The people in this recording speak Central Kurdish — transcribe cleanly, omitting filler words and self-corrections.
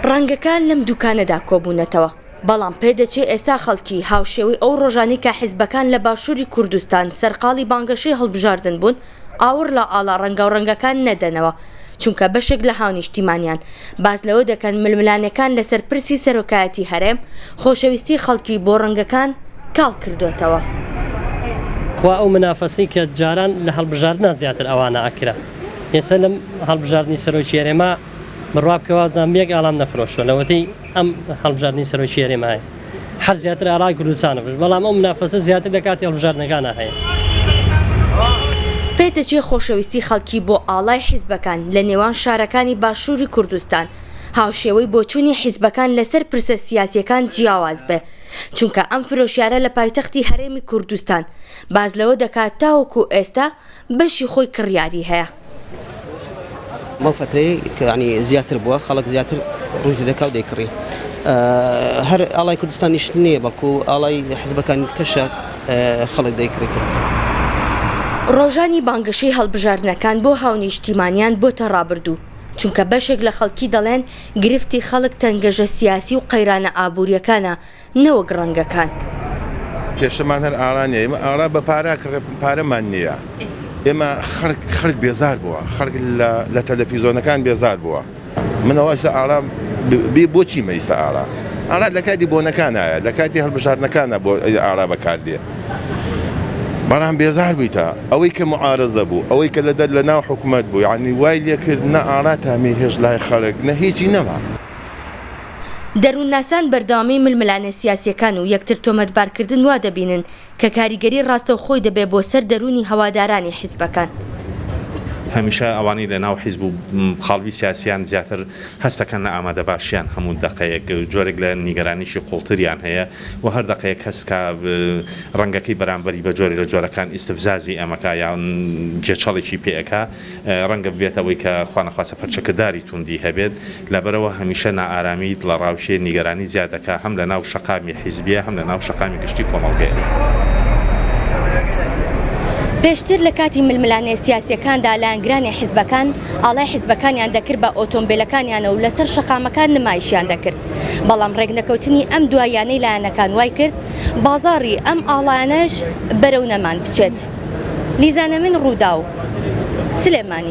ڕەنگەکان لەم دوکانەدا کۆبوونەتەوە، بەڵام پێدەچێ ئێستا خەڵکی هاوشێوەی ئەو ڕۆژانەی کە حیزبەکان لە باشووری کوردستان سەرقاڵی بانگەشەی هەڵبژاردن بوون، ئاوڕ لە ئاڵا ڕەنگاوڕەنگەکان نەدەنەوە، چونکە بەشێک لە هاونیشتیمانیان باس لەوە دەکەن ململانێکان لەسەر پرسی سەرۆکایەتی هەرێم خۆشەویستی خەڵکی بۆ ڕەنگەکان کاڵ کردۆتەوە. خوا ئەو منافەسەی کە جاران لە هەڵبژاردنا زیاتر ئەوانە ئەکرا ئێستا لەم هەڵبژاردنی سەرۆکی هەرێما بڕوا بکە وازانم یەک ئاڵام نەفرۆشتوە لەوەتەی ئەم هەڵبژاردنی سەرۆکی هەرێمە هەیە هەر زیاتر ئاڵای کوردستانە فرۆشت بەڵام ئەو منافەسە زیاتر لە کاتی هەڵبژاردنەکانا هەیە. پێدەچێ خۆشەویستی خەڵکی بۆ ئاڵای حیزبەکان لە نێوان شارەکانی باشووری کوردستان هاوشێوەی بۆچوونی حیزبەکان لەسەر پرسە سیاسییەکان جیاواز بێ، چونکە ئەم فرۆشیارە لە پایتەختی هەرێمی کوردستان باس لەوە دەکات تاوەکو ئێستا بەشی خۆی کڕیاری هەیە. بەو فەترەیەی کە یانی زیاتر بووە خەڵک زیاتر ڕووی تێدەکا و دەیکڕی. هەر ئاڵای کوردستانیش نییە بەڵکو ئاڵای حزبەکانی دیکەشە خەڵک دەیکڕیتن. ڕۆژانی بانگەشەی هەڵبژاردنەکان بۆ هاونیشتیمانیان بۆتە ڕابردوو، چونکە بەشێک لە خەڵکی دەڵێن گرفتی خەڵک تەنگەژە سیاسی و قەیرانە ئابوورییەکانە نەوەک ڕەنگەکان. کێشەمان هەر ئاڵا نیە ئێمە ئاڵا بە پارە ئەکڕێ پارەمان نیە ئێمە خەڵک خەڵک بێزار بووە خەڵک لە لە تەلەفیزۆنەکان بێزار بووە من ئەوە ئیستا ئاڵا بی بۆچی مە ئیستا ئاڵا ئاڵا لە کاتی بۆنەکانایە لە کاتی هەڵبژاردنەکانە بۆ ئاڵا بەکاردێ بەڵام بێزار بوویتە ئەوەی کە معارەزە بوو ئەوەی کە لە دەر لە ناو حکومەت بوو یعنی وای لێکرد نە ئاڵا تامی هێشت لای خەڵک نە هیچی نەما. دەروونناسان بەردەوامیی ململانێ سیاسییەکان و یەکتر تۆمەتبارکردن وا دەبینن کە کاریگەری ڕاستەوخۆی دەبێ بۆ سەر دەروونی هەوادارانی حیزبەکان. هەمیشە ئەوانەی لە ناو حیزب و قاڵبی سیاسیان زیاتر هەستەکەن لە ئامادەباشیان هەموو دەقەیەک جۆرێک لە نیگەرانیی قوڵتریان هەیە و هەر دەقەیەک هەست کا ڕەنگەکەی بەرامبەری بە جۆرێک لە جۆرەکان ئیستفزازی ئەمەکا یان گێچەڵێکی پێ ئەکا ڕەنگە ببێتە ئەوەی کە خوانەخواستە پەرچەکرداری توندی هەبێت، لەبەرئەوە هەمیشە نائارامی، دڵەڕاوکێ، نیگەرانی زیاد دەکا هەم لە ناو شەقامی حیزبیە هەم لە ناو شەقامی گشتی کۆمەڵگەیە. پێشتر لە کاتی ململانێ سیاسیەکاندا لایەنگرانی حیزبەکان ئاڵای حیزبەکانیان دەکرد بە ئۆتۆمبێلەکانیانە و لەسەر شەقامەکان نمایشیان دەکرد، بەڵام ڕێکنەکەوتنی ئەم دواییانەی لایەنەکان وایکرد بازاڕی ئەم ئاڵایانەش بەرەو نەمان بچێت. لیزانە من رووداو، سلێمانی.